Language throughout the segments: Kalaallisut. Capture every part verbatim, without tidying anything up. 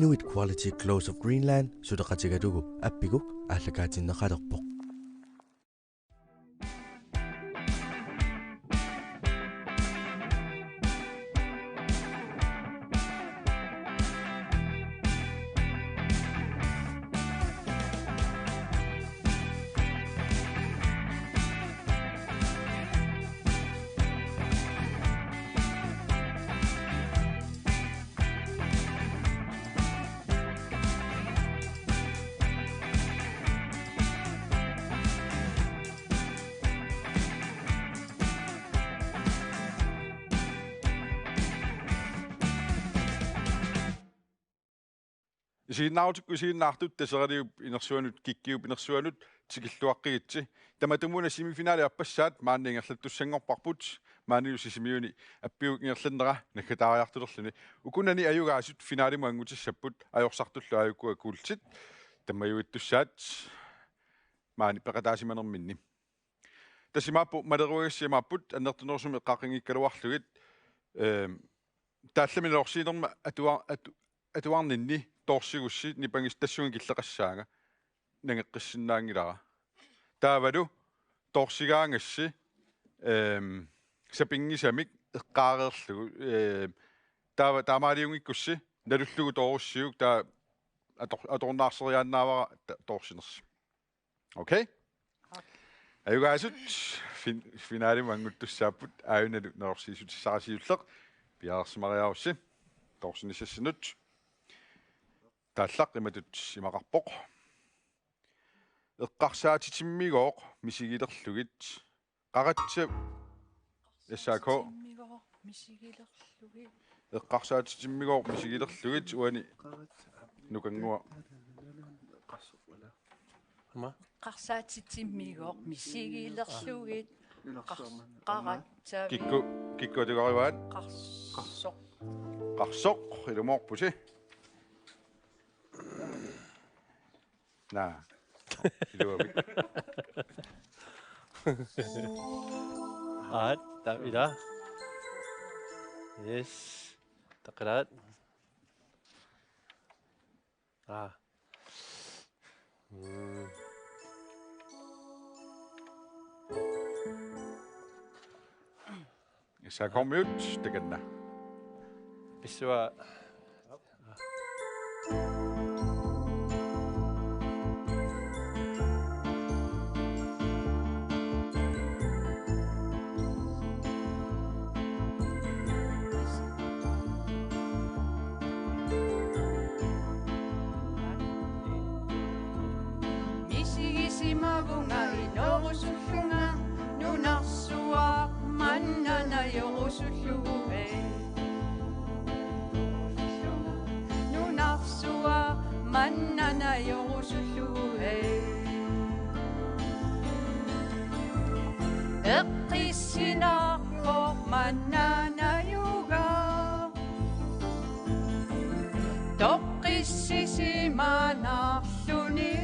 Inuit Quality Clothes of Greenland suleqatigalugu Appigo aallakaatinneqalerpoq. Isiginnaarutikku isiginnaartut Taseraliup inersuanut, Kikkiup inersuanut tikilluaqqigitsi. Tamatumuuna semifinale arpassaat maanna ingerlattussanngorparput, maanilu Sisimiuni Appiuk ingerlannera naggataariartulerluni. Ukunani ajugaasut finalimut anngutissapput, ajorsartullu aajuku akuullutik tammajuittussaat maani peqataasimanerminni. Tassa imaappoq maleruagassiamaapput annertunerusumik eqqaaqqinngikkaluarlugit, ehm, taallami nalorsiinerma atua-, atu-, atuarninni toorsigussi nipangistassunga killeqassaanga nangeqqissinnaanngilara. Taavalu toorsigaangassi, ehm, sapinngisamik eqqaareerlugu, ehm, taava taamaaliunngikkussi nalullugu toorussiuk taava ator-, atornaarseriaannaavara ta-, toorsinersi. Okay? Ajugaasut fin-, finalimut annguttussaapput aajuna nalorsiissutissara siulleq piareersimariarussi toorsinissassinut. Taallaq imatut imaqarpoq. Eqqarsaatitimmigooq misigilerlugit. Qaratsa S A K. Misigilerlugit. Eqqarsaatitimmigooq misigilerlugit uani nukannguaq. Ama? Eqqarsaatitimmigooq misigilerlugit. Qar-, qaratsavi. Kikku, Kikku atugaruaat. Qarsoq. Qarsoq, ilumoorpusi. Naa. Iluamik. Aat, taava ila. Yes. Taqiraat. Aa. Mm. S A K-miut takanna. Pissua. Misigisimavunga inorusullunga, nunarsuaq manna najorusullugu, ee. Nunarsuaq manna najorusullugu, ee. Eqqissinaarpoq manna najugaq. Toqqissisimanarluni.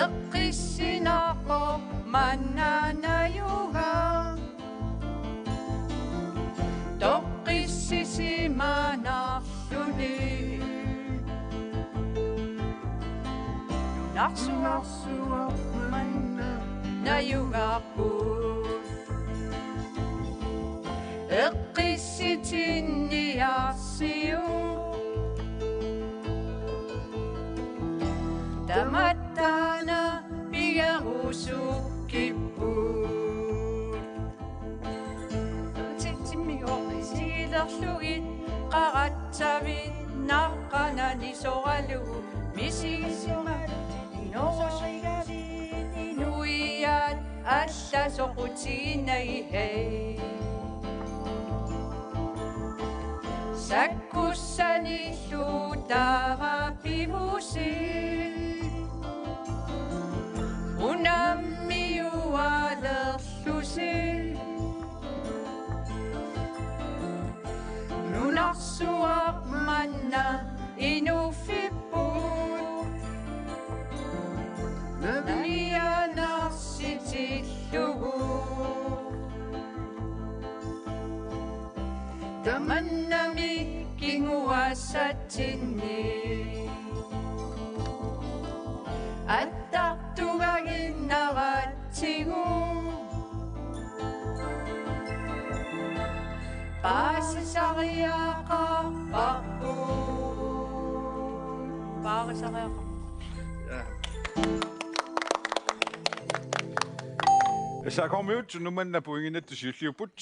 Eqqissinaarpoq manna najugaq. Toqqissisimanarluni. Nunarsuaq manna najugaq. Eqqissitinniarsiuk. Tamattaana pigerusukkipput. Titsimmiornisilerlugit qaratsavit naqqanani soralugu misigisimalutit inuusorigavit inuiaat allasoqutiginnagit, hej. Sakkussanillu taava pivusi. Unammiualerlusi. Nunarsuaq manna inuuffipput. Namianaarsitillugu. Tamanna Sinni attartugaginnaratsigu paasisariaqarparput. Paasisariaqarparput. S A K-miut numanna pointinnatut siulliupput.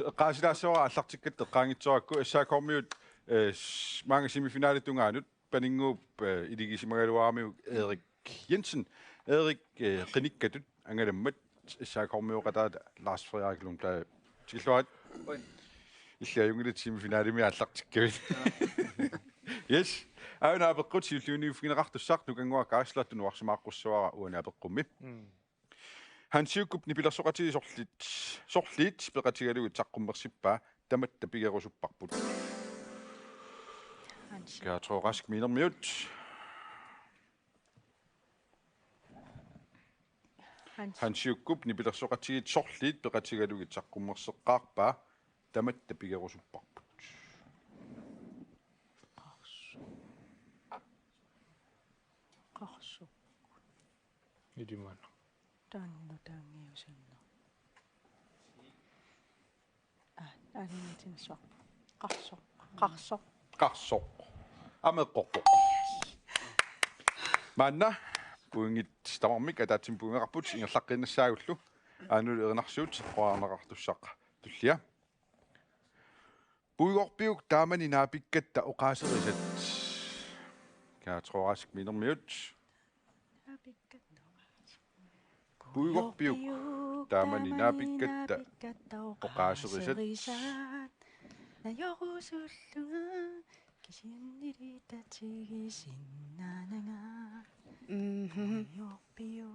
Eqqaasilaassavara aallartikkatta eqqaanngitsoorpakka. S A K-miut, eh, s-, maanga semifinalit tungaanut paninnguup, eh, iligisimagaluaramiuk Erik Jensen. Erik, eh, qinikkatut angalammat S A K-mioqataata Lars Frederik Lundblad tikilluarit. Oi. Illit ajunngillat semifinalimi aallartikkavit. Yes. Aana apeqqut siulliuniuffigineqartussaq Nukannguaq Geisler tunuarsimaaqqussavara uani apeqqummi. Mm. Hansiukkup nipilersoqatigiit sorliit, sorliit peqatigalugit saqqummersippaa tamatta pigerusupparput. Hans. Gertrud Rask Minermiut. Hans. Hansiukkup nipilersoqatigiit sorliit peqatigalugit saqqummerseqqaarpaa tamatta pigerusupparput. Qarsu. Qarsu. Ilimaana. Taanna taangiusinna. Ah, aningatinsuaq. Qarsoq. Qarsoq. Qarsoq. Ameqqorpoq. Maanna pointit tamarmik ataatsimik puinngeqarput ingerlaqqiinnassagullu. Aana erinarsuut oqarneqartussaq tullia. Puigorpiuk taamani naapikkatta oqaaserisat. Gertrud Rask Minermiut. Puigorpiuk taamani naapikkatta oqaaserisat. Najorusullunga kisiannili tatigisinnaananga. Mhm. Puigorpiuk.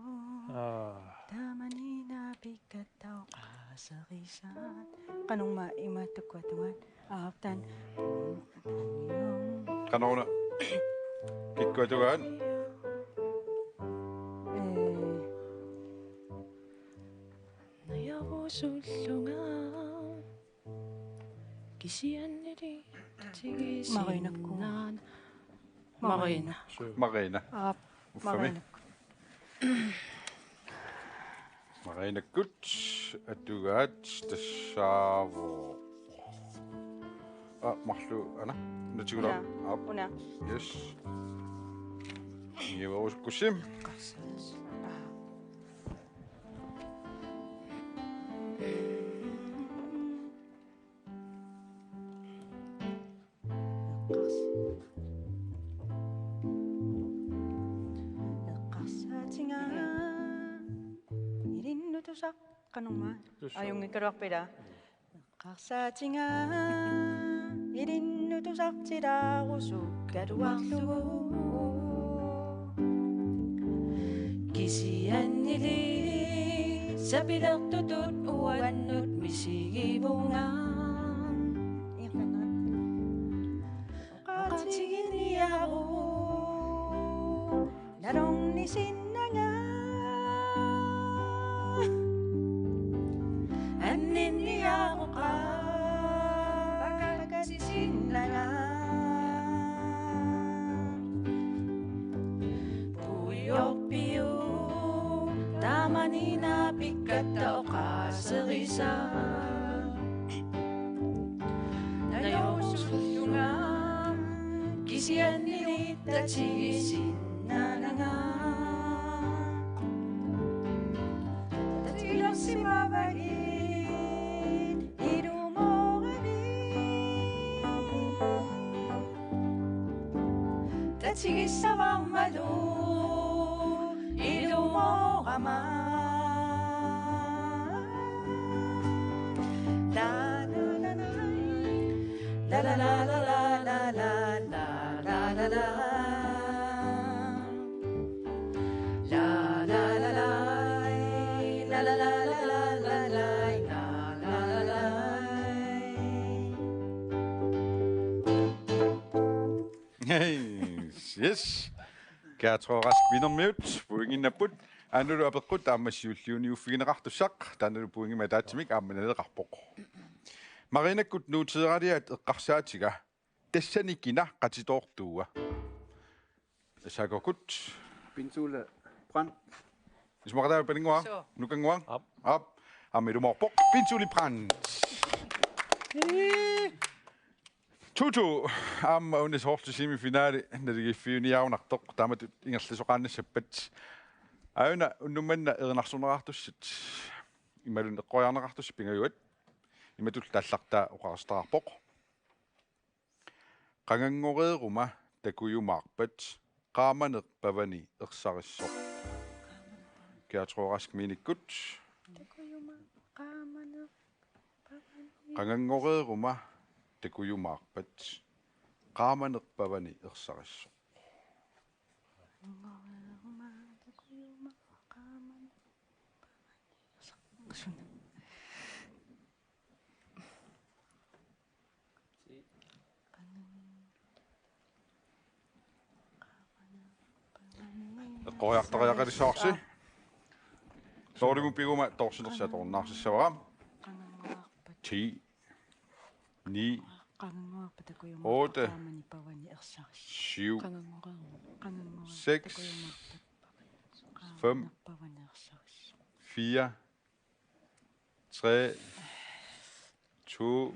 Aa. Taamani naapikkatta oqaaserisat. Qanormaa imaattukkut tungaanut. Aap, taanna. Qanoruna. Kikkut tungaanut. Ee. Najorusullunga. Kisiannili Marinakkut. Tatigisinnaananga. Marina. Suu. Marina. Aap, uffami. Marinakkut. Marinakkut atugaat tassaavoq. Aa, marluk, aana, natigula. Una. Aap. Una. Yes. Niuerusukkussi. Aa. Eqqars-, eqqarsaatiga ilinnut tusaq qanormaa. Tusaq. Ajunngikkaluarpit ilaa. Eqqarsaatiga ilinnut tusartilaarusukkaluarlugu. Kisiannili sapilertutut uannut misigivunga. Oqaatiginiaruk nalornisinnanga. Anninniaruk pakatisinnanga. Puigorpiuk taamani naapikkatta oqaaserisat. Najorusullunga kisiannili tatigisinnaananga. Tatilersimavagit ilumoorami. Tatigissavarmalu ilumoorama. La, la, la, la. La, la, la, la. La, la, la, la. La, la, la, la. La, la, la, la. Yes, yes. Gertrud Rask Minermiut, pointinnapput. Aana apeqqut aamma siulliuniuffigineqartussaq, taannalu pointimik ataatsimik aamma naleqarpoq. Marinakkut nuuteeraliaat eqqarsaatiga. Tassani kina qatitoortuua? S A K-kkut. Pinsuula Brandt. Isumaqataava Paninnguaq? Suu. Nukanguaq? Aap. Aap. Aamma ilumoorpoq. Pinsuuli Brandt. Tutu, aamma una soorlu semifinali naligiiffiuniarunartoq. Taamatut ingerlasoqaannassavat. Aajuna unnuk manna erinarsorneqartussat imaluunniit eqqoriarneqartussat pingajuat. Imatut taallartaa oqartarpoq. Qanganngoreeruma takujumaarpat qaamaneq pavani ersarissoq. Gertrud Rask Minikkut. Takujumaaq, qaamaneq pavani. Qanganngoreeruma takujumaarpat qaamaneq pavani ersarissoq. Qanganngoreeruma takujumaaq, qaamaneq pavani ersarissoq. Eqqoriartariaqalissavarsi. Soorlu piguma toorsinersi atorunnaarsassavara. Ti. Ni. Otte. Syv. Seks. Fem. Fire. Tre, to,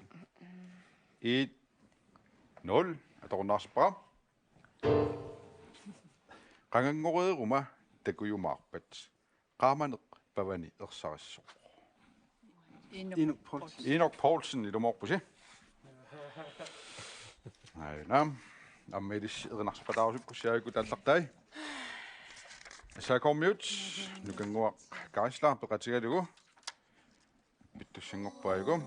et, nul. Atorunnaarsippara. Qanganngoreeruma takujumaarpat qaamaneq pavani ersarissoq. Inuk Poulsen. Inuk Poulsen, ilumoorpusi. Aajuna. Aamma ilissi erinarsoqataarusukkussi aajukua taallartai. S A K-miut, Nukanguaq Geisler peqatigalugu. Pittussanngorpaajuku.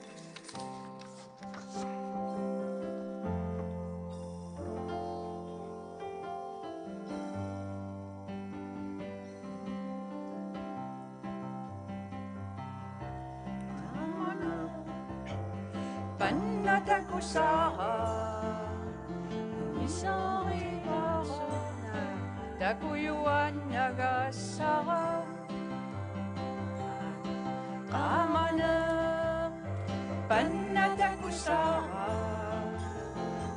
Panna takusara, isorilaasuna, takujuaannagassara. Qaamaneq panna takusara,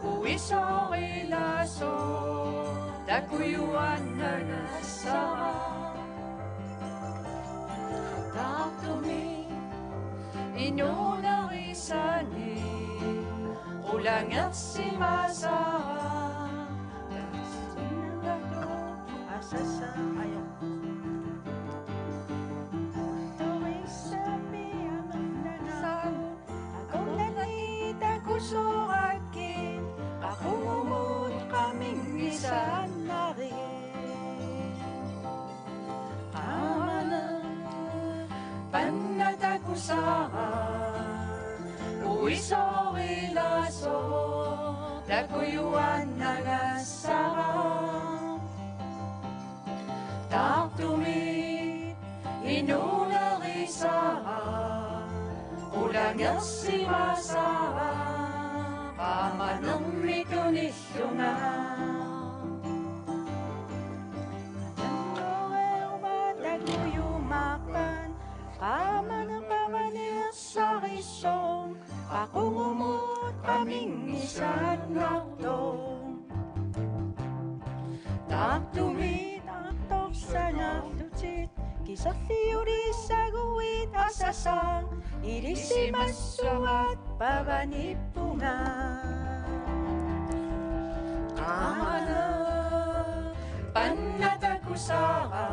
uisorilaasoq, takujuaannagassara. Taartumik inuunerisaanik qulangersimasara. Asasaaja. Torissami amerlanga. Akornanni takusorakkit, qaqugumut qaminngisaannarigit. Qaamaneq panna takusara, uisorilaasoq, takujuaannagassara. Taartumik inuunerisara, qulangersimasara, qaamanermik tunillunga. Qanganngoreeruma takujumaarpat qaamaneq pavani ersarissoq, qaqugumut qaminngisaannartoq. Taartumik taartorsanarlutit, kiserliulissaguit asasaat, ilisimassuat pavanippunga. Qaamaneq panna takusara,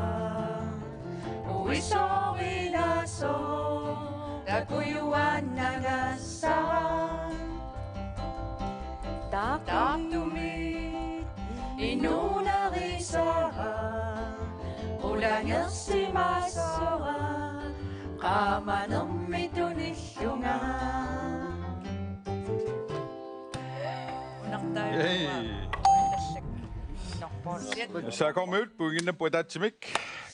uisorilaasoq, takujuaannagassara. Taartumik inuunerisara, qulangersimasara, qaamanermik tunillunga. Yay. S A K-miut pointinnaapput ataatsimik,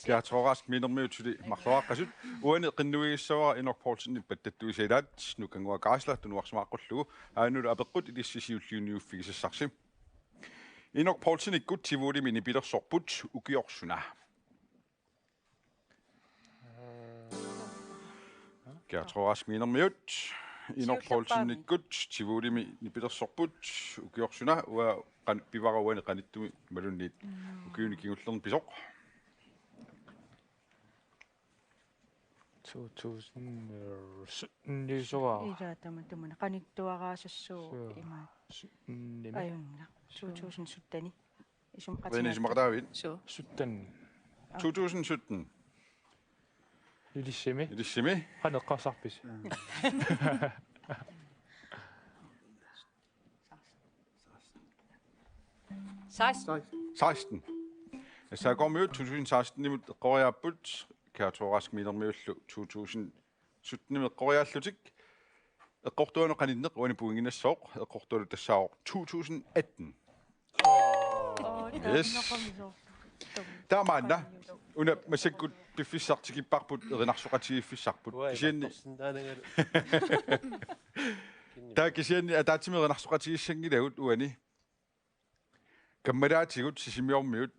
Gertrud Rask Minermiut suli marloriaqqasut. Uani qinnuigissavara Inuk Poulsenip pattattuisa ilaat, Nukanguaq Geisler tunuarsimaaqqullugu, aajuna apeqqut ilissi siulliunniuffigisassarsi. Inuk Poulsenikkut Tivolimi nipilersorput, ukioq suna? Gertrud Rask Minermiut. Inor Poulsenikkut Tivolimi nipilersorput, ukioq suna uanga qan-, pivara uani qanittumi imaluunniit ukiuni kingullerni pisoq. To tusind sytten-imi suaarput. Ilaa, tamatumuuna qanittuaraasassuuvoq. Suu. Imaat. Sytten-imi. Ajunngilaq. Suu. To tusind sytten-imi. Isum-, Rene, isumaqataavit? Suu. Sytten. To tusind sytten. Ilissimi. Ilissimi. Qanoq eqqarsarpisi? Seksten. Seksten. S A K-kormiut to tusind seksten-imut eqqoriaapput, Gertrud Rask Wienermiullu to tusind sytten-imi eqqoriaallutik. Eqqortuanut qaninneq uani pointinnassaaq, eqqortualu tassaavoq to tusind atten. Yes. Taamaanna una massakkut piffissaq tikipparput erinarsoqatigiiffissarput. Uai, kisianni eqqorsinnaanagalu. Taava kisianni ataatsimik erinarsoqatigiissanngilagut uani. Kammalaatigut Sisimiormiut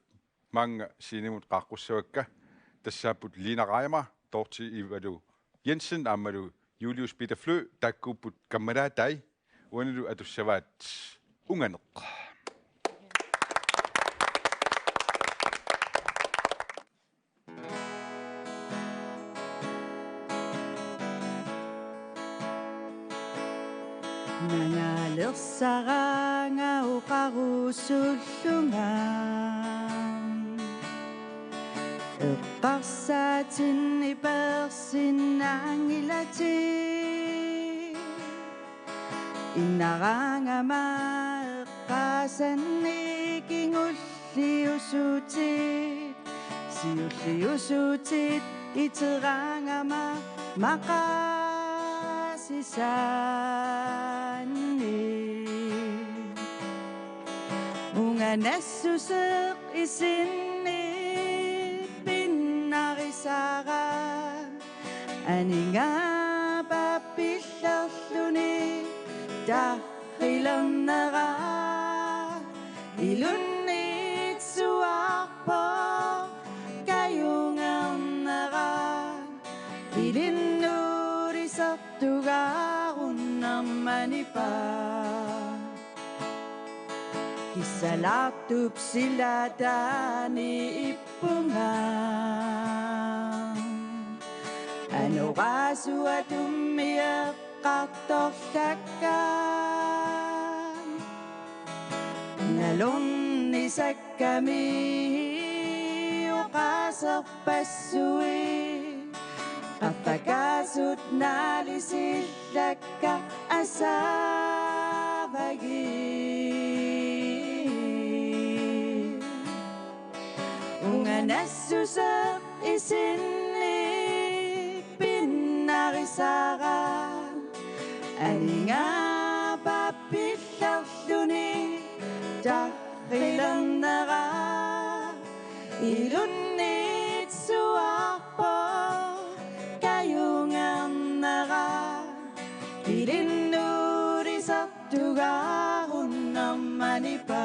maanga scenemut qaaqqussavakka, tassaapput Lina Reimer, Dorthe Ivalu Jensen aammalu Julius Peter Flø, taakkuupput kammalaatai, uanilu atussavaat Unganeq. Nangalersaraanga oqarusullunga. Eqqarsaatinni peersinnaanngilatit. Innaraangama eqqaasanni kingulliusutit, siulliusutit iteraangama maqaasisaanni. Unganassuseq isinni pinnarisara. Aningaapap pillerluni tarrilernera. Ilunnitsuarpoq kajungernera. Ilinnuulisartugaarunnermanipa. Kissalaartup silataani ippunga. Anorasuatummi eqqartorlakka. Nalornisakkami oqaaserpassui. Qaffakaasut naalisillakka asaavagit. Unganassuseq isinni pinnarisara. Aningaapap pillerluni tarrilernera. Ilunnitsuarpoq kajungernera. Ilinnuulisartugaarunnermanipa.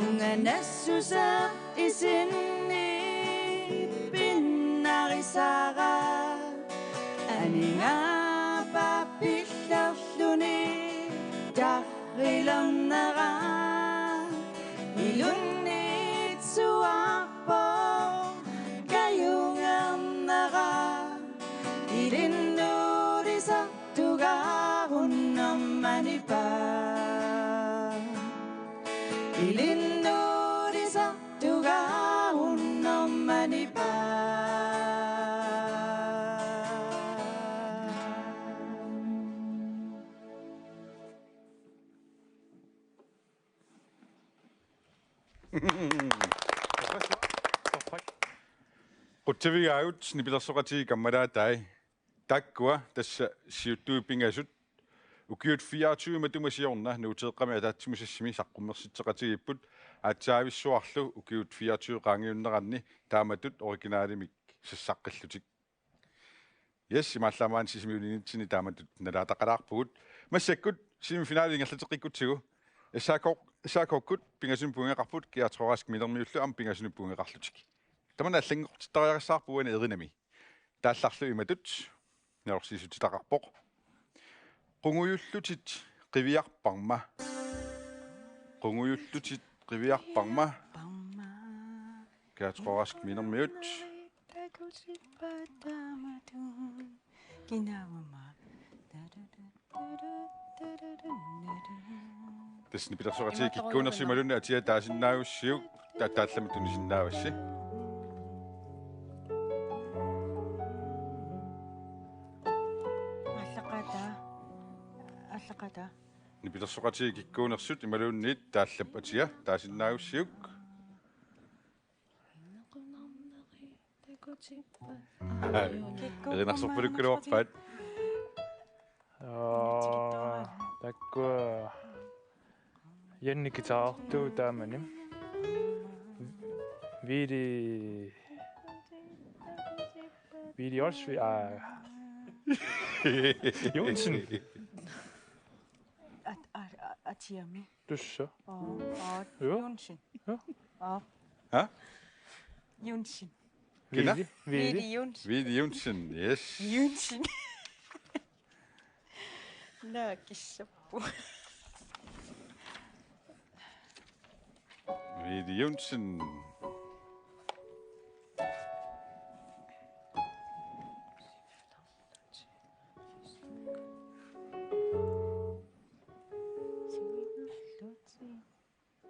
Unganassuseq isinni pinnarisara. Aningaapap pillerluni tarrilernera. Ilunnitsuarpoq kajungernera. Ilinnuulisartugaarunnermanipa. Ilinnuulisartugaarunnermanipa. Torrak. Qutsavigaagut nipilersoqatigiit kammalaatai. Taakkua tassa siuttuit pingasut ukiut fireogtyve matuma siorna Nuuteeqqami ataatsimusassimi saqqummersitseqatigiipput, aatsaavissuarlu ukiut fireogtyve qaangiunneranni taamatut originalimik sassaqqillutik. Yes, imaallaat maani Sisimiut Unitsinni taamatut nalaataqalaarpugut. Massakkut semifinali ingerlateqqikkutsigu S A K, S A K-kkut pingasunik puinngeqarput, Gertrud Rask Minermiullu aamma pingasunik puinngeqarlutik. Tamanna allanngortittariaqassavarput uani erinami. Taallarlu imatut nalorsiissutitaqarpoq: Qungujullutit qiviarparma. Qungujullutit qiviarparma. Gertrud Rask Minermiut. Tassa nipilersoqatigiit kikkuunersut imaluunniit atia taasinnaagussiuk, ta-, taallamik tunisinnaavassi. Aallaqaataa. Aallaqaataa. Nipilersoqatigiit kikkuunersut imaluunniit taallap atia taasinnaagussiuk. Erinarsorpalukkaluarpaat. Aa, taakkua Janni guitartu taamani. Viili, Viili Olsvig, aa. Johnsen. At-, at-, at-, atiami. Tussa. Oo, oo, joo. Johnsen. Joo. Oo. Ha? Johnsen. Kina? Viili, Viili. Viili Johnsen. Viili Johnsen, yes. Johnsen. Naakissappu. Viili Johnsen.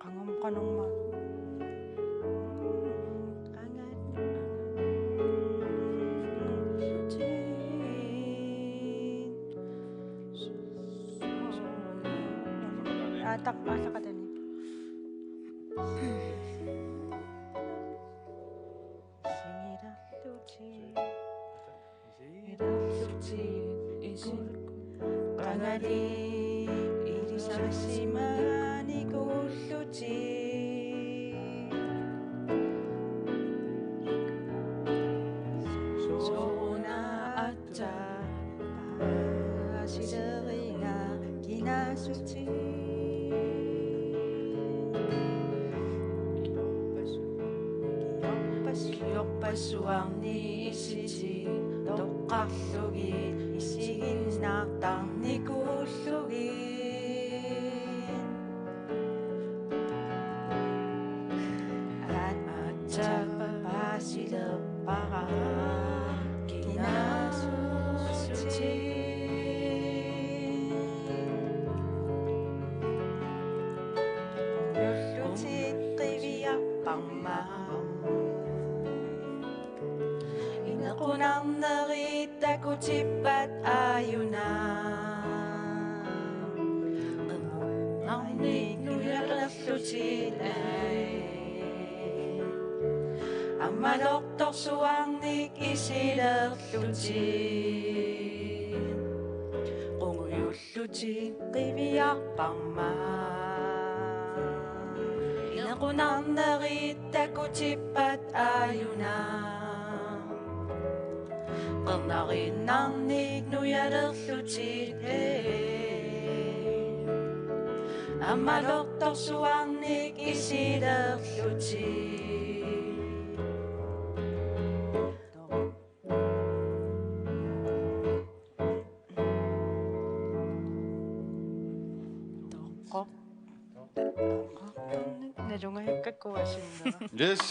Qangum-, qanumma. Aataq, aallaqatani. Singilerlutik. Qangali ilisarsimanikuullutik. Sooruna aatsaat paasileriga kinaassutit. Kiorpassuarni isitik toqqarlugit isiginnaartarnikuullugit. Aat-, aatsaat paasilerpara kinaassutit. Qungujullutit qiviarparma. Inequnarnerit takutippat aajuna. Qernernik nujalerlutit, ai. Ammalortorsuarnik isilerlutit. Qungujul- lutit qiviarparma. Inequnarnerit takutippat aajuna. Qernernik nujalerlutit, ee. Ammalortorsuarnik isilerlutit. Toqqor. Nalungajakkakku asinnera. Yes.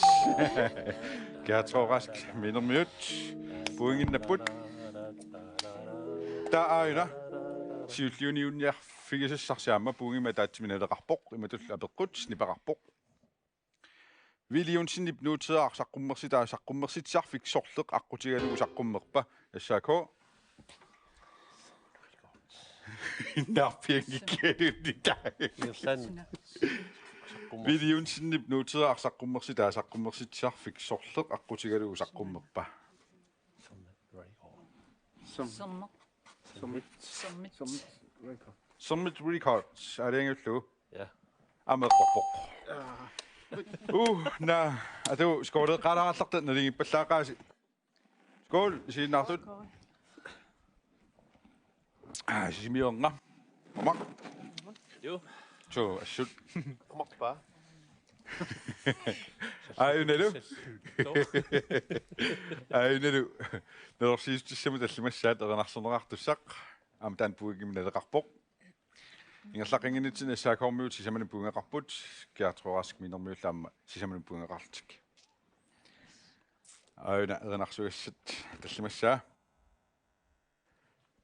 Gertrud Rask Minermiut pointinnapput. Taava aajuna siulliuniunniarfigisassarsi aamma pointimik ataatsimik naleqarpoq, imatullu apeqqut nipeqarpoq. Viili Johnsenip Nuuteeraq saqqummersitaa saqqummersitsisarfik sorleq aqqutigalugu saqqummerpa? S A K. Naappianngikkialunnitaa. Irland. Videonsinip nuutera saqqummersitaa saqqummersitsisarfik sorleq aqqutigalugu saqqummerpa? Sermeq. Sermeq. Sermeq. Sermeq Records. Aalajangiullugu. Ja. Ameqqorpoq. Uh, na, atu skoleqqaalaarallarta naligiippallaaqaasi. Skål, isiginnaartut. Ah, sisimiorna. Amaq. Jo. So, assut. Amarpaa. Ajunalu. Ajunalu. Nalorsiissutissamut tallimassaat erinarsorneqartussaq. Aamma taanna puigimmi naleqarpoq. Ingerlaqqinngitsumik S A K-miut sisamanut puinngeqarput, Gertrud Rask Minermiullu aamma sisamanut puinngeqarlutik. Aajuna erinarsugassat tallimassaa.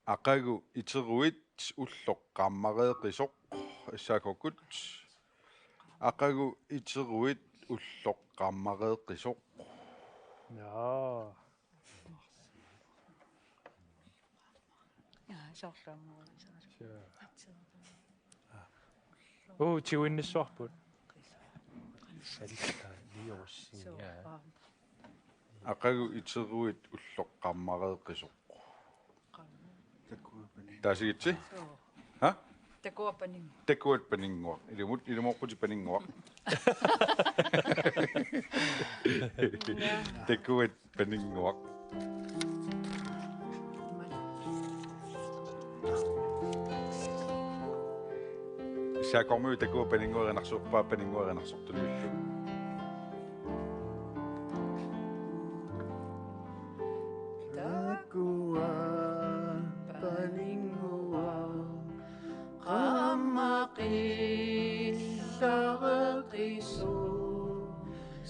Aqagu iteruit ulloq qaammareeqisoq S A K-kkut. Aqagu iteruit ulloq qaammareeqisoq. Nå. Ja, soorlu aamma. Uu, tiguinnassavarput. Salta liorussin, ja. Aqagu iteruit ulloq qaammareeqisoq. Taasigitsi? Ha? Takuat paninnguaq. Takuat paninnguaq. Ilumut, ilumooqqutit paninnguaq. Takuat paninnguaq. S A K-miut takuat paninnguaq erinarsorpaa paninnguaq erinarsortuniullu. Takuat paninnguaq qaammaqillareqisoq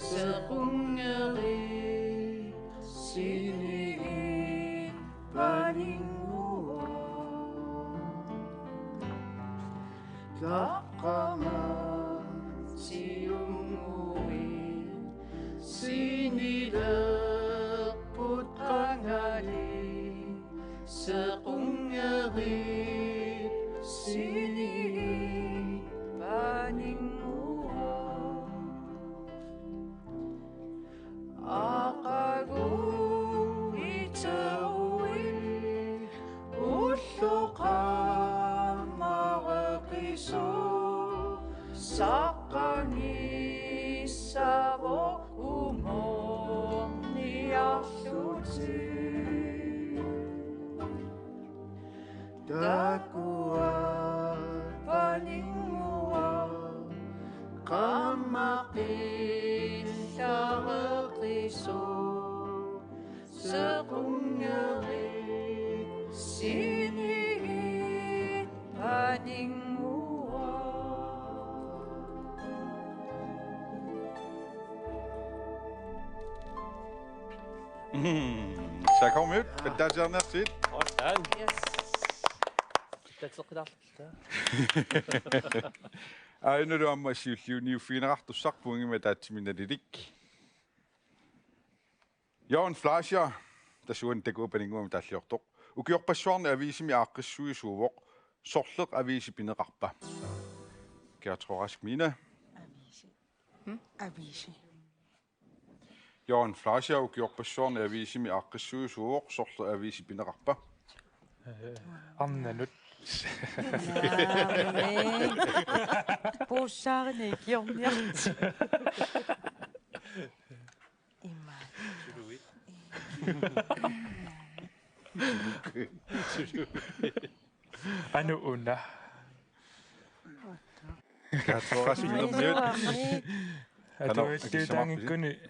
sequnngeriit siniit paninnguaq. Taqqamatiunnguit sinilerput qangali sequnngeriit siniit paninnguaq. Aqagu iteruit ulloq qaammareqisoq saqqanngissavoq uumorniarlutik. Takuat paninnguaq qaammaqillareqisoq sequnngeriit siniit paninnguaq. Mm, S A K-miut, pattaasiarniarsigit. Sådan. Yes. Tatseqqilaarluta. Aajuna aamma siulliuniuffigineqartussaq puigimmi ataatsimik nalilik. Jørgen Fleischer, tassuan takuat paninnguamik taalliortoq. Ukiorpassuarni aviisimi aaqqissuisuuvoq, sorleq aviisi pineqarpa? Gertrud Rask Mina. Aviisi. Hmm? Aviisi. Jørgen Fleischer, ukiorpassuarni aviisimi aaqqissuisuuvoq, sorleq aviisi pineqarpa? Arnanut. Puussaarinik ikiorniarti. Ima. Anu una. Gertrud Rask Minermiut. Atualliutaanngikkuni.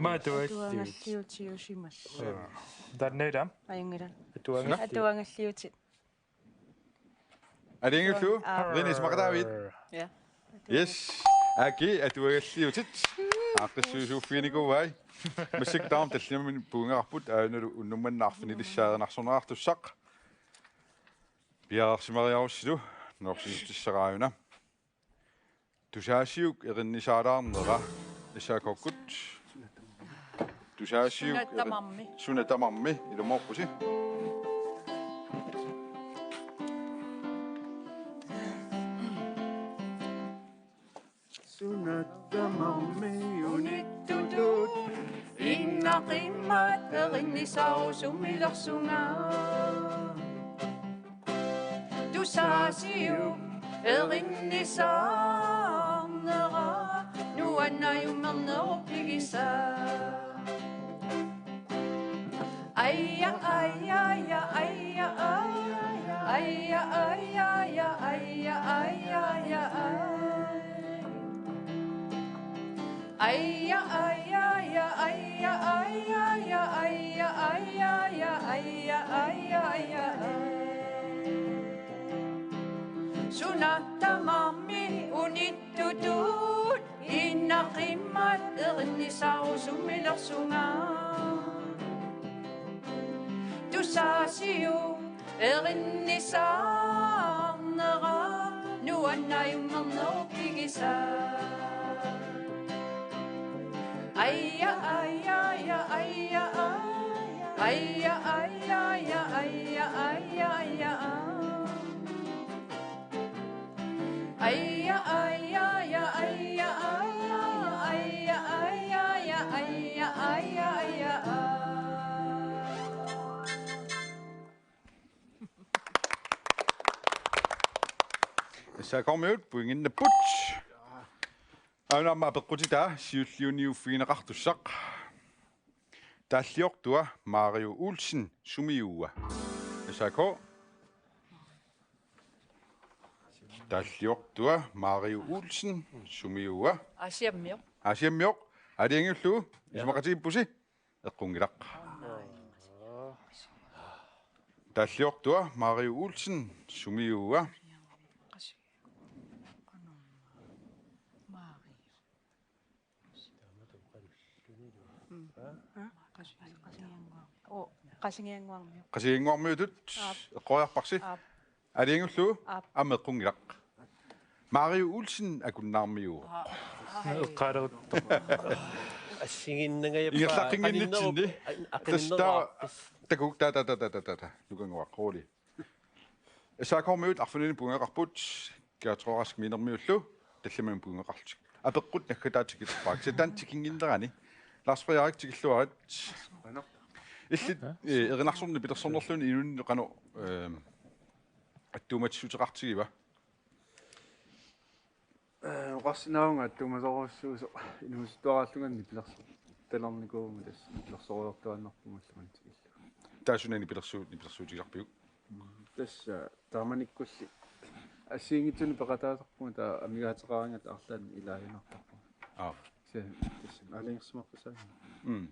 Maa atualliut. Atuangalliutiusimassaaq. Taannaila. Ajunngilaq. Atuangalli. Atuangalliutit. Aalajangiullugu? Aa. Rine, isumaqataavit? Ja. Yes. Aki, atuagalliutit. Aaqqissuisuuffiginikuuai. Massakkut taama tallimanik puinngeqarput, aajunalu unnuk manna arfinilissaa erinarsorneqartussaq. Piareersimariarussilu, nalorsiissutissara aajuna. Tusaasiuk erinnisaalaarnera S A K-kkut. Tusaasiuk Suna eri-, tamarmi. Suna tamarmi, ilumooqqusi. Sunatta tamarmi unittutut innaqimmat erinnisarusummilersunga. Tusaasiuk erinnisarnera nuannajummernerup pigisaa. Aja, aja, aja, aja, aja, aja, aja, aja, aja, aja, aja, aja, aja. Aja, aja, aja, aja, aja, aja, aja, aja, aja, aja, aja, aja, aja. Sunatta tamarmi unittutut innaqimmat erinnisarusummilersunga. Tusaasiuk erinnisarnera nuannajummernerup pigisaa. Aja, aja, aja, aja, aja, aja, aja, aja, aja, aja, aja, aja, aja. Aja, aja, aja, aja, aja, aja, aja, aja, aja, aja, aja, aja. S A K-miut pointinnapput. Aana aamma apeqqutitaa siulliuniuffigineqartussaq. Taalliortua Mario Olsen, sumiua? S A K. Taalliortua Mario Olsen, sumiua? Aasiammioq. Aasiammioq. Aalajangiullugu, isumaqatigiippusi? Eqqunngilaq. Taalliortua Mario Olsen, sumiua? Qasigiannguarmiut. Qasigiannguarmiutut. Aap. Eqqoriarparsi. Aap. Aalajangiullugu. Aap. Aamma eqqunngilaq. Mario Olsen Akunnaarmiuuvoq. Eqqaaleruttoq. Assigiinnangajappa. Ingerlaqqinngitsinni. Tassa taava. Takuuk, ta, ta, ta. Nukannguaq, rolig. S A K-miut arfinini puinngeqarput, Gertrud Rask Minermiullu tallimanik puinngeqarlutik. Apeqqut naggataatigilerpaat. Satanik tikinnginnerani. Lars Frederik, tikilluarit. Illit, eh, erinarsorneq nipilersornerluunniit inunnut qanoq, eh, attuumatissuteqartigiva? Eh, oqarsinnaavunga attuumasorujussuusoq inuusuttuaraallunga nipilersortalernikuuvunga, tassa nipilersorujoortuaannarpunga ullumimut tikillugu. Taava suna nipilersuut-, nipilersuutigisarpiuk? Tassa taamanikkulli assigiinngitsunik peqataasarpunga, taava amigaateqaraangata arlaannik ilaajunartarpunga. Aap. Kisianni tassa aalajangersimaffissaanga. Mm.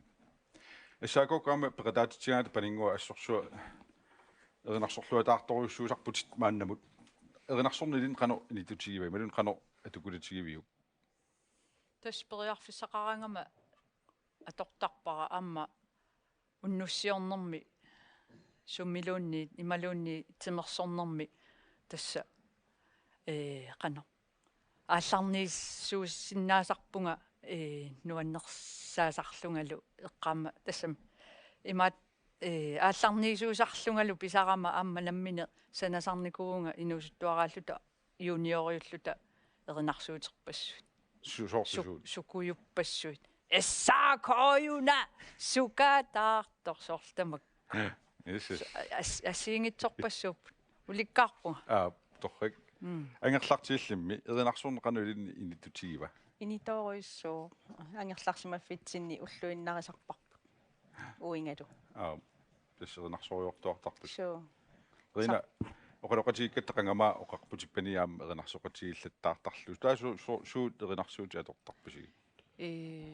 S A K-kut aamma peqataatitsigaangata Paninnguaq assorsuaq erinarsorluataartorujussuusarputit maannamut. Erinarsorneq ilinnut qanoq inittutigiva, imaluunniit qanoq atukulitigiviuk? Tassa periarfissaqaraangama atortarpara aamma unnussiornermi sumiluunniit imaluunniit timersornermi tassa, ee, qanoq aallarniissuusinnaasarpunga, ee, nuannersaasarlungalu eqqaama tassami imaat, ee, aallarniisuusarlungalu pisarama aamma nammineq sanasarnikuuvunga inuusuttuaraalluta junioriulluta erinarsuuterpassuit. Su-, soorlu su-, suut? Sukujuppassuit. S A K-una sukataartoq soorlu tamakku. Yes, yes. As-, assigiinngitsorpassuupput. Ulikkaarpunga. Aa, torrak. Mm. Angerlartigillimmi erinarsorneq qanoq ilinnut inittutigiva? Initoorujussuuvoq. Angerlarsimaffitsinni ulluinnarisarparput. Uingalu. Aa, tassa erinarsorujoortuartarput. Suu. Rina, oqaloqatigiikkatta qangami oqarputippani aamma erinarsoqatigiillattaartarlusi. Taava su-, su-, suut erinarsuutit atortarpisigit? Ee,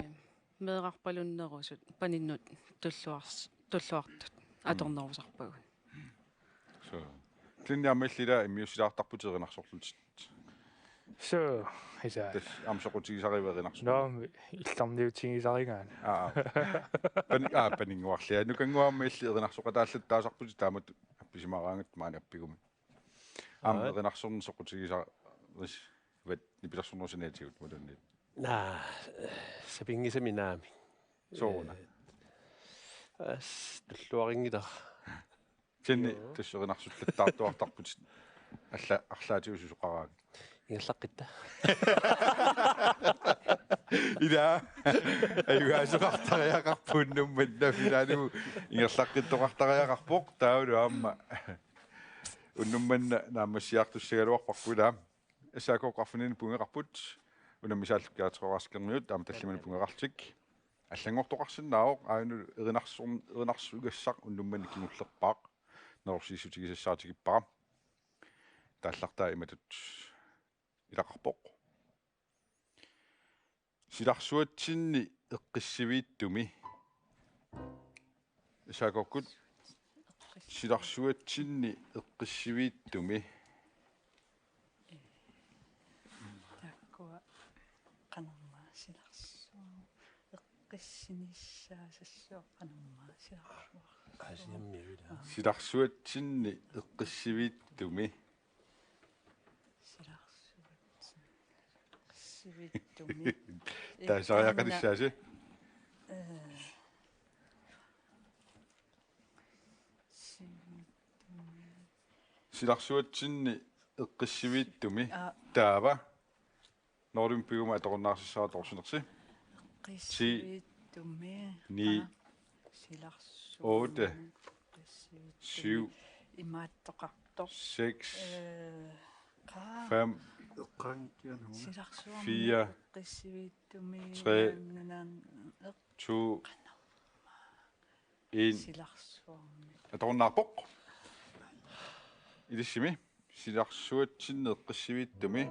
meerarpalunnerusut paninnut tulluars-, tulluartut atornerusarpagut. Suu. Klinni aamma illit immiussilaartarputit erinarsorlutit. Suu, ilaa. Tassa aamma soqutigisariva erinarsorlutit? Naamik, illarniutigisarigaanni. Aa, aa. Pani-, aa, Paninnguarli. Nukannguaq aamma illit erinarsoqataallattaasarputit taamatut appisimaraangatta maani appigumut. Aamma, aa, erinarsorneq soqutigisarisivat nipilersornerup saniatigut imaluunniit? Naa, sapinngisamik naamik. Sooruna? Ee, as-, tulluarinngilara. Kisianni, joo, tassa erinarsullattaartuartarputit alla-, arlaatigut susoqaraangat. Ingerlaqqitta. Ila. Ajugaasoqartariaqarpoq unnuk manna finaalikkut ingerlaqqittoqartariaqarpoq taavalu aamma. Unnuk manna naammassiartussagaluarparput ila. S A K-p arfininni pungeqarput. Unammisaallu Gertrud Rask Ermiut aamma tallimanik pungeqarlutik. Allanngortoqarsinnaavoq aajuna erinarsorn-, erinarsugassaq unnuk manna kingullerpaaq. Nalorsiissutigisassaatigivara. Taallartaa imatut ilaqarpoq. Silarsuatsinni eqqissiviittumi. S A K-kkut. Silarsuatsinni eqqissiviittumi. Taakkua qanormaa silarsuaq eqqissinissaasassuaq qanormaa silarsuaq. Aasiammi ila. Silarsuatsinni eqqissiviittumi. Silarsuatsinni eqqissiviittumi. Taasariaqalissaasi. Eh. Silarsuatsinni eqqissiviittumi. Aa. Taava. Nordimpiguma atorunnaarsassara torsinersi. Eqqissiviittumi. Ni. Aa. Silarsuatsinni. Otte. Eqqissiviittumi. Syv. Imaattoqartoq. Seks. Eh, qaa. Fem. Silarsuarmi. Fire. Eqqissiviittumi. Tre. Imaanngilaq. Eq-, to. En. Silarsuarmi. Atorunnaarpoq. Ilissimi. Silarsuatsinni eqqissiviittumi.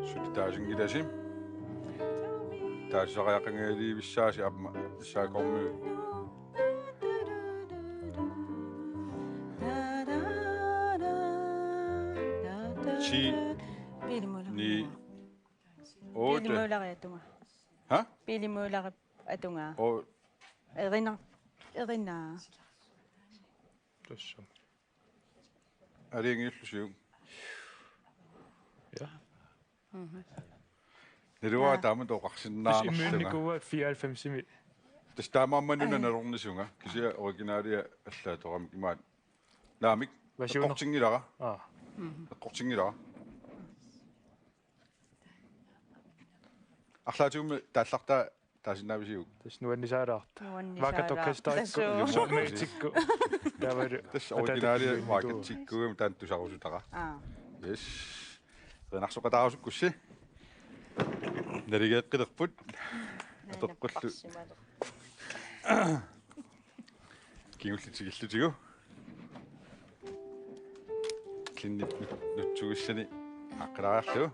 Suli taasinngilasi. Taasariaqanngilivissaasi aamma S A K-rmiut. Ti, Pele Møller. Ni, otte. Pele Møller atunga. Ha? Pele Møller atunga. O- Erina. Erina. Tassa. Aalajangiullusiuk. Ja. Mhm. Naluara. Aa. Taama toqarsinnaanarlunga. Tassa immiunnikuuaat fireoghalvfemsimi. Tassa taamaammat una. Aa. Nalornisunga. Kisianni originalia allaatoramik imaat. Naamik. Versioner. Eqqortinngilara. Aa. Mhm. Eqqortinngilara. Arlaatigummi taallartaa taasinnaavisiuk? Tassa nuannisaalaarta. Nuannisaalaarta. Vaakatokkastaakku. Tassa. Mormeltikku. Taavalu. Tassa originalia ataatakkut vaakatsikkuugami taanna tusarusutara. Aa. Yes. Erinarsoqataarusukkussi. Naligeeqqilerput. Apeqqullu. Kingullitigillutigu. Klinip nut-, nutsugissani aqqilaareerlugu.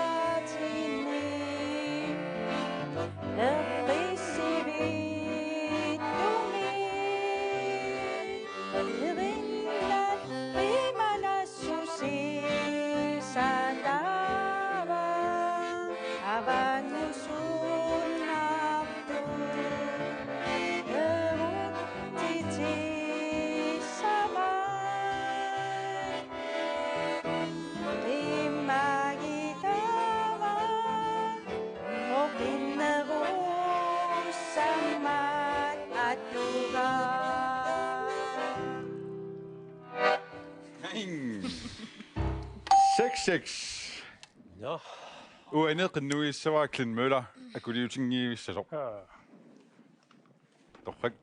Silarsuatsinni eqqissiviittumi erinat qimanassusi saatava avannusunnartut eruttitsissava. Qimmagitava oqinnerussammat attugaaq. Seks seks. Nå. Uani qinnuigissavara Glenn Møller akuliutinngivissasoq. Aa. Torrak.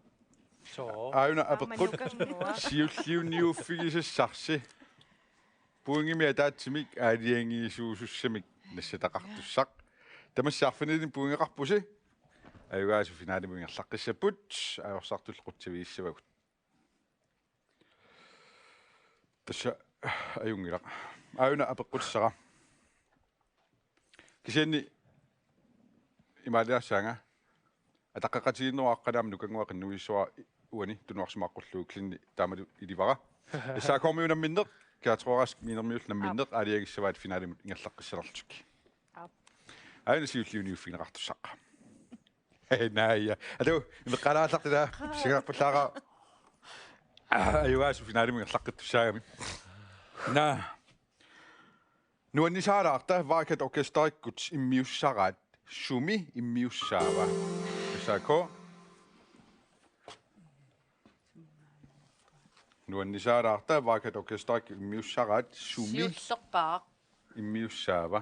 Soo. Aajuna apeqqut. Aamma nukanngua. Siulliunniuffigisassarsi. Pointimik ataatsimik aalajangiisuusussamik nassataqartussaq. Tamassi arfinillit pointeqarpusi. Ajugaasut finalimut ingerlaqqissapput. Ajorsartullu qutsavigissavagut. Tassa ajunngilaq. Aajuna apeqqutissara. Kisianni imaaliaassaanga. Ataqqeqatigiinneruaqqalaam nukannguaq qinnuigissavara uani tunuarsimaqqullugu klinni taamalu ilivara. S A K-mi unamminneq, Kaatruaraask minermiullu namminneq, aalajangissavaat finalimut ingerlaqqissanerlutik. Aap. Aajuna siulliuniuffigineqartussaq. Hej, naja. Atu, imeqqaalaallartila, sigarpullaaqa. Ajugaasut finalimut ingerlaqqittussaagami. Naa. Nuannisaalaarta Vakat Orkesterikkut immiussaraat sumi immiussaava? S A K. Nuannisaalaarta Vakat Orkesterikkut immiussaraat sumi Siullerpaaq. Immiussaava?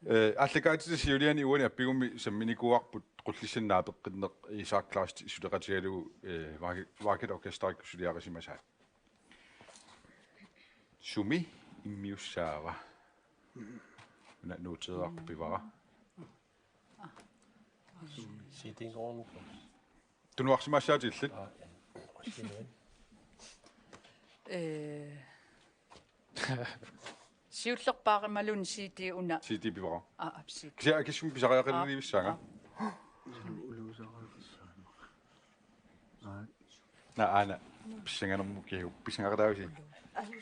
Eh, aallakaatita siuliani uani appigummi samminikuuarput Qullissani naapeqqinneq Isak Kleist suleqatigalugu, eh, Vakat-, Vakat Orkesterikkut suliarisimasaat. Sumi immiussaava? Una nuuteerarput pivara. C D-nngornikku. Tunuarsimaassaatit illit. Aa, ja. Eh, siullerpaaq imaluunniit C D una. C D pivara. Aa, aap, C D. Kisianni akissumik pisariaqarnivissaanga. Aa. Naa, aana. Pissanganermut kiagu-, pissangaqataavisi.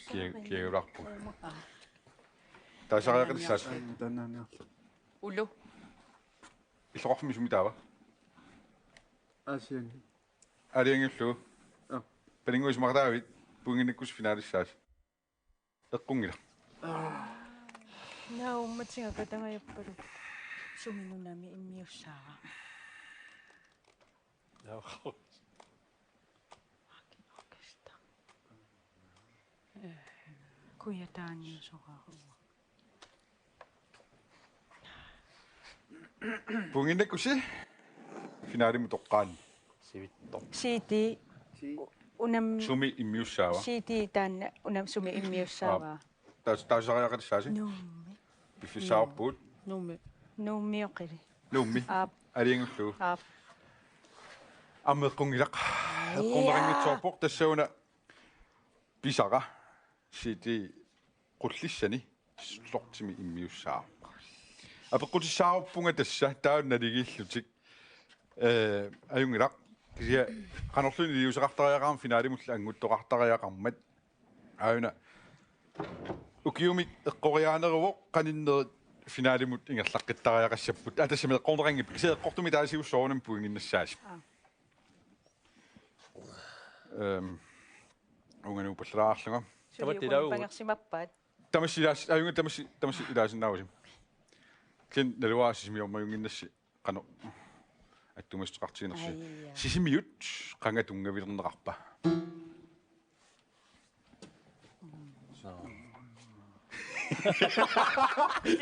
Kia-, kiagulaarpunga. Aa. Taasariaqalissaasi. Taannaaniarlu. Ulu. Illoqarfimmi sumi taava? Aasianni. Aalajangiullugu. Aa. Paninnguit isumaqataavit, pointinnakkussi finalissaasi. Eqqunngilaq. Naa, uummatigakku tangajappalu. Sumi nunami immiussaava? Orkester. Eh, kujataaniusoraarua. Pointinnakkussi finalimut toqqaannaq. Sivittoq. C D. Unam-, sumi immiussaava? C D taanna unami sumi immiussaava? Aap. Taas-, taasariaqalissaasi? Nuummi. Piffissaavarput. Nuummi. Nuummi oqili. Nuummi. Aap. Aalajangiullugu. Aap. Aamma eqqunngilaq. Eqqorneqanngitsoorpoq tassa una pisara. C D Qullissani Slotimi immiussaaq. Apeqqutissaavarpunga tassa taanna naligiillutik. Eh, ajunngilaq. Kisianni qanorluunniit iliuuseqartariaqarmat finalimullu annguttoqartariaqarmat. Aajuna ukiumik eqqoriaaneruvoq qaninnerit finalimut ingerlaqqittariaqassapput. Aa, tassami eqqorneqanngippat. Kisianni eqqortumik taasiussi soorunami pointinnassaasi. Aa. Ehm, uunga nuuppallalaarlunga. Suli tamat uku ilaavugut. Pangersimappat. Tamassi ilaas-, ajunngilaq tamassi, tamassi ilaasinnaavasi. Kisianni naluara Sisimiormiunnginnassi qanoq attuumassuteqartiginersusi. Ai, jaa. Sisimiut qanga tunngavilerneqarpa?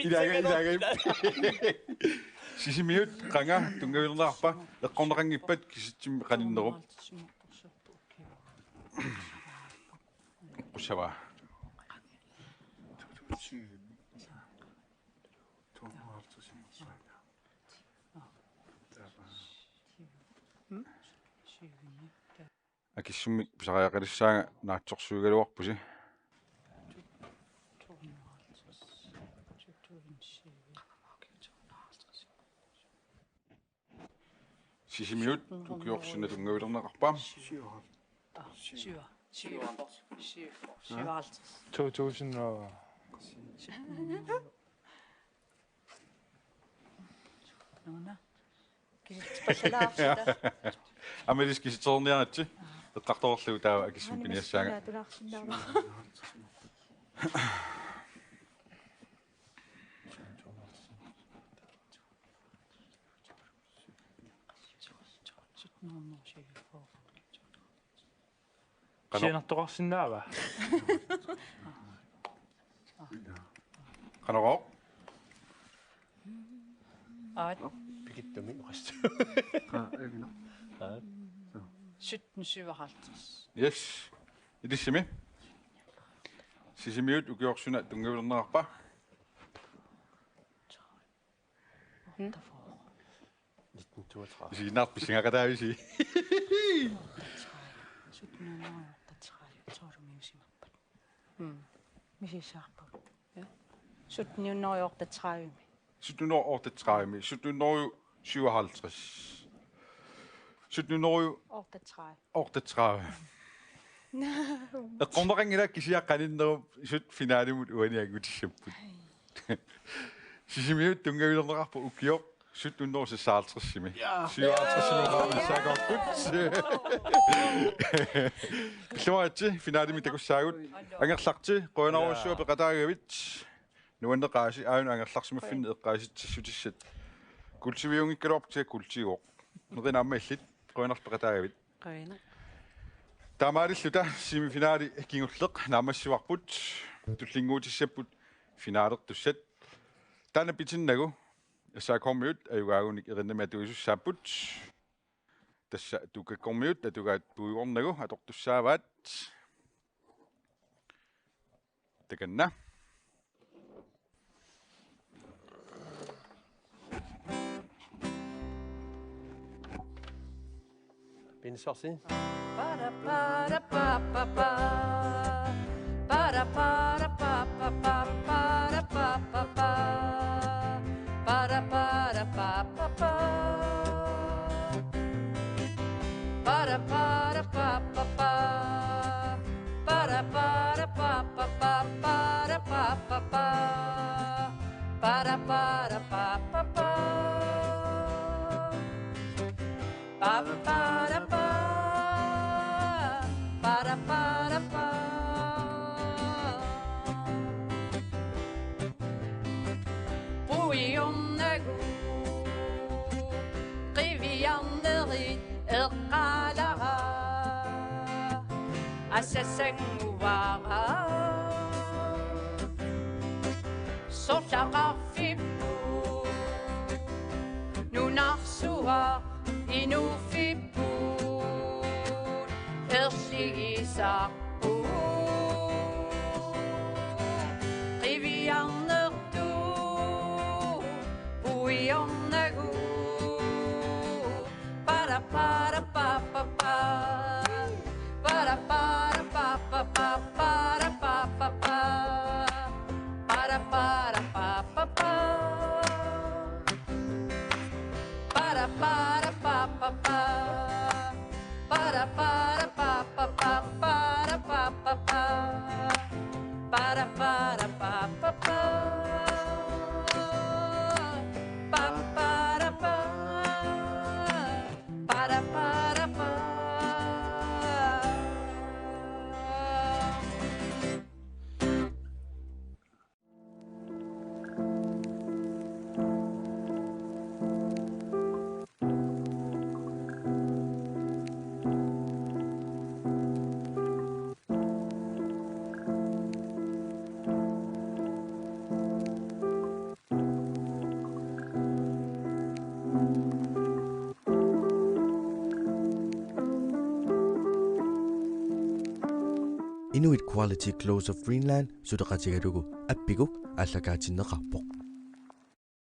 Ilaaga, ilaaga. Sisimiut qanga tunngavilerneqarpa? Eqqorneqanngippat kisitsisimi qaninnerup. Qussavaa. Akissummik pisariaqalissaanga naatsorsuugaluarpusi. Sisimiut ukiorpassuit tunngavilerneqarpa? Syv. Syv. Syv. Syv. Syvoghalvtreds. To tusind og Nuuna. Kisitsipallalaarluta. Aamma ilissi kisitsereerniaritsi. Eqqartorlugu taava akissummik piniassaanga. Qanoq? Sianertoqarsinnaava? Qanorooq? Aat. Pikittumi oqassu. Aa, aa. Sytten syvoghalvtreds. Yes. Ilissimi. Sisimiut ukioq suna tunngavilerneqarpa? Otteogfyrre. Nitten toogtredive. Isiginnaartut pisingaqataavisi. Sytten hundrede og otteogtredive, tror du, misimapput. Mm. Misissaarput. Ja. Sytten hundrede og otteogtredive. Sytten hundrede og otteogtredive, sytten hundrede og syvoghalvtreds. Sytten hundrede og Otteogtredive. Otteogtredive. Eqqorneqanngilaq kisianni qaninnerup sut finalimut uani angutissapput. Sisimiut tunngavilerneqarpoq ukioq sytten hundrede og seksoghalvtredsimi. Ja. Syvoghalvtredsimi qaamissaakorput. Illuaritsi finalimi takussaagut. Angerlarti, qujanarujussuaq peqataagavit. Nuanneqaasi aajuna angerlarsimaffinni eqqaasitsissutissat. Kuultiviunngikkaluarput kisianni kuultiuvoq. Nerina aamma illit, qujanarlu peqataagavit. Qujanaq. Taamaalilluta semifinali kingulleq naammassivarput, tullinnguutissapput finalertussat. Taanna pitinnagu S A K-miut ajugaagunik erinnami atuisussaapput. Tassa Tuukakkormiut atugaat puigornagu atortussaavaat. Takanna. Pinsorsi. Puiornagu qiviarnerit eqqaalara asassanguara. Sorlaqarfipput nunarsuaq inuuffipput erligisarput. Qiviarnertut puiornagu. Para para pa pa pa. Para para pa pa pa. Para pa pa pa. Para para pa pa pa. Para para pa pa pa. Para para pa pa pa. Para pa pa pa. Para para pa pa pa. Pa para pa. Para para pa. Inuit Quality Clothes of Greenland suleqatigalugu appiguk aallakaatinneqarpoq.